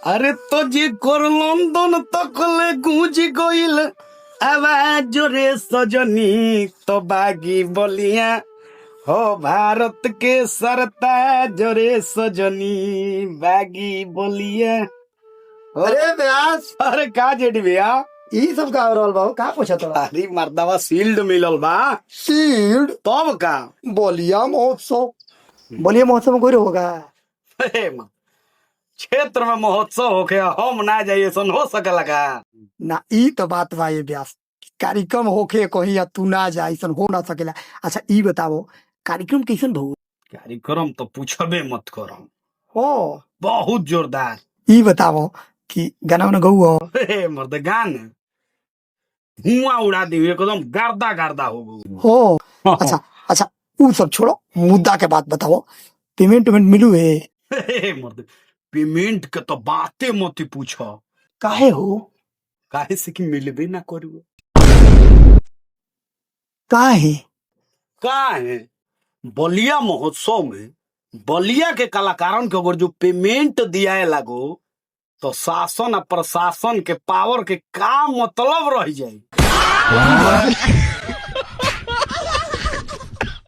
अरे तो जे कर लंदन तकले गूंज गइल आवाज रे सजनी, तो बागी बलिया हो भारत के सरताज रे सजनी, बागी बलिया। अरे व्यास। अरे का जेडी भैया? ई सब का हो रहल बा हो? का पूछत बा? अरे मर्दावा, शील्ड मिलल बा। सीड? तब का। बलिया महोत्सव, बलिया महोत्सव में कोई होगा? अरे क्षेत्र में महोत्सव होके हम ना जाइए, सन हो सकला का? ना, ई तो बात बा ये व्यास, कार्यक्रम होखे कहीं या तू ना जा, ऐसन हो ना सकेला। अच्छा, ई बताओ, कार्यक्रम कैसन भऊ? कार्यक्रम तो पूछबे मत करो। हो? बहुत जोरदार। ई बताओ कि गाना वाना गऊ हो? हे मर्द, गान धुआं उड़ा दी, एकदम गर्दा गर्दा हो गई। हो? अच्छा, ऊ सब छोड़ो, मुद्दा के बात बताओ, पेमेंट उमेंट मिलू है? हे मर्द, पेमेंट के तो बाते मत ही पूछो। काहे हो? काहे से कि मिलबे ना करू। काहे? काहे, बलिया महोत्सव में बलिया के कलाकारन के अगर जो पेमेंट दिया लागो तो शासन और प्रशासन के पावर के का मतलब रह जाए।